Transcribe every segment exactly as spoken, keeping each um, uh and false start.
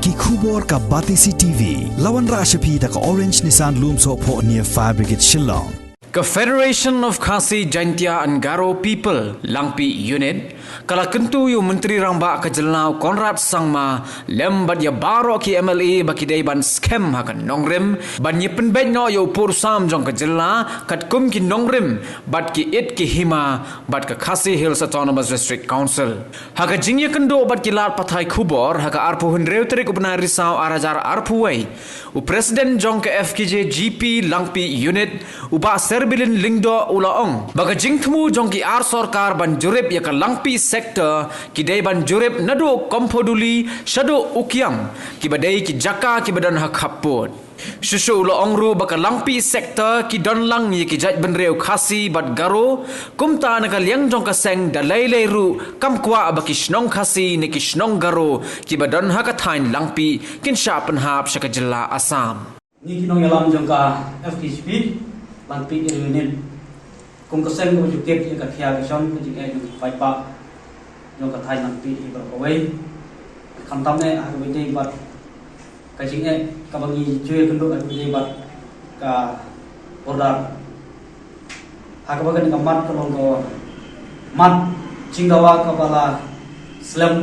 Ki khubor ka Batesi T V. La wanrah sha phi da ka Orange Nissan Lumsohphoh near Fire Brigade Shillong. Ka Federation of Khasi Jaintia and Garo People, Langpih Unit, ka la kyntu ïa u Myntri Rangbah ka jylla u Conrad Sangma, lem bad ïa baroh ki M L A ba ki dei ban skhem ha ka nongrim, ban ïa pynbeit noh ïa u pud u sam jong ka jylla, katkum ki nongrim, bad ki it ki hima, bad ka Khasi Hills Autonomous District Council. Ha ka jingïakynduh bad ki lad pathai khubor, ha ka arphew hynriew tarik u bnai Risaw ar hajar arphew wei, u President jong ka F K J G P Langpih Unit, u Bah Serbilin Lyngdoh u la ong ba ka jingthmu jong ki ar sorkar ban jurip ïa ka Langpih sector, ki dei ban jurip naduh Komphoduli shaduh Ukiam, kiba dei ki jaka kiba don ha khappud. Shuh shuh u la ong ruh ba ka Langpih sector ki don lang ïa ki jaitbynriew Khasi bad Garo, kumta na ka liang jong ka seng da lei lei ruh kam kwah ba ki shnong Khasi ne ki shnong Garo kiba don ha ka thaiñ Langpih kin shah pynhap sha ka jylla Assam. Ngi ki nongïalam jong ka F K J P Langpih Area Unit, kum ka seng kaba ju kit ïa ka khia ka shong ka jingeh jong ki paidbah jong ka thaiñ Langpih hi baroh kawei. Khamtam eh ha kaba ïadei bad ka jingeh kaba ngi ju ïakynduh ha kaba ïadei bad ka border. Ha kaba kane ka mat ka long ka mat jingdawa kaba la slem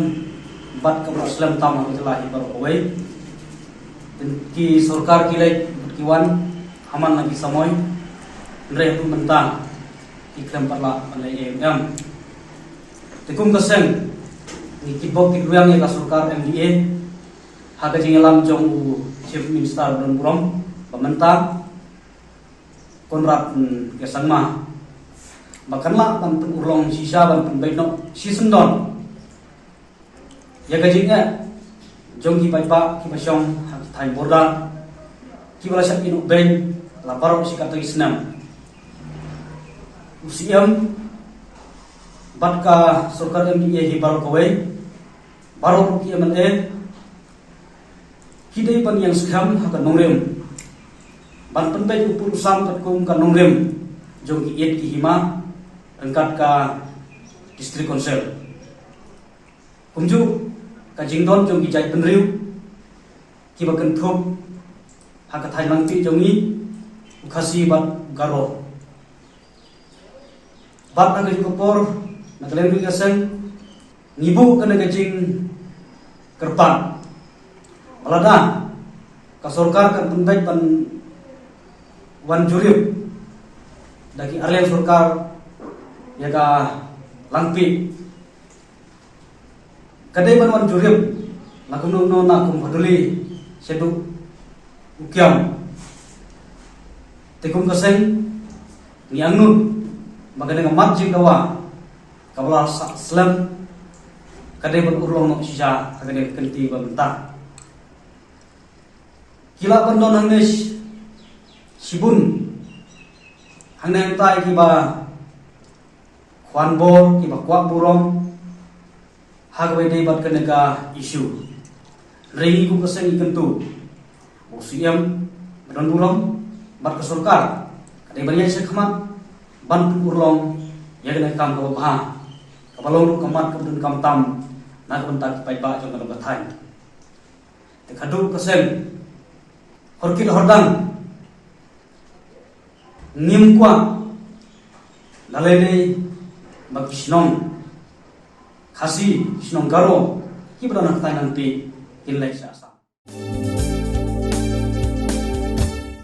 bad kaba la slem tam ha ka jylla hi baroh kawei. Ki sorkar ki leit bad ki wan ha man la ki samoi, hynrei haduh mynta ki khlem pat lah ban leit ei ei ei. Te kum ka seng ngi kitbok kitrwiang ïa ka sorkar M D A ha ka jingïalam jong u Chief Minister ba don burom ba mynta, Conrad, mm, K Sangma, ba kan lah ban pynurlong shisha ban pynbeit noh shisyndon ïa ka jingeh jong ki paidbah kiba shong ha ki thaiñ border, kiba la shah ïehnoh beiñ la baroh shi katta ki snem. U C M bad ka sorkar M D A hi baroh kawei, baroh ki M L A, ki dei ban ïeng skhem ha ka nongrim ban pynbeit u pud u sam katkum ka nongrim jong ki it ki hima ryngkat ka District Council. Kumjuh ka jingdon jong ki jaitbynriew kiba kynthup ha ka thaiñ Langpih jong ngi, u Khasi bad u Garo. Bad ha kajuh ka por, na ka liang jong ka seng, ngi buh kane ka jingkyrpad ba lada ka sorkar kan pynbeit ban wan jurip da ki arliang sorkar ïa ka Langpih. Ka dei ban wan jurip la kumno kumno na Komphoduli shaduh Ukiam. Te kum ka seng ngi angnud ba kane ka mat jingdawa kaba la sah slem ka dei ban urlong noh shisha ha kane ka kynti ba mynta. Ki lah ban don hangne sh-, shibun hangne hangtai kiba khwan bor, kiba kwah burom ha kaba ïadei bad kane ka issue. Hynrei ngi kum ka seng ngi kyntu ba u C M ba don burom bad ka sorkar ka dei ban ïaid shakhmat ban pynurlong ïa kane ka kam kaba bha, kaba long ruh ka mat kaba donkam tam na ka bynta ki paidbah jong ka dong ka thaiñ. Te khadduh ka seng, hor kit hor dang, ngim kwah la lei lei ba ki shnong Khasi, ki shnong Garo kiba don ha ka thaiñ Langpih kin leit sha Assam.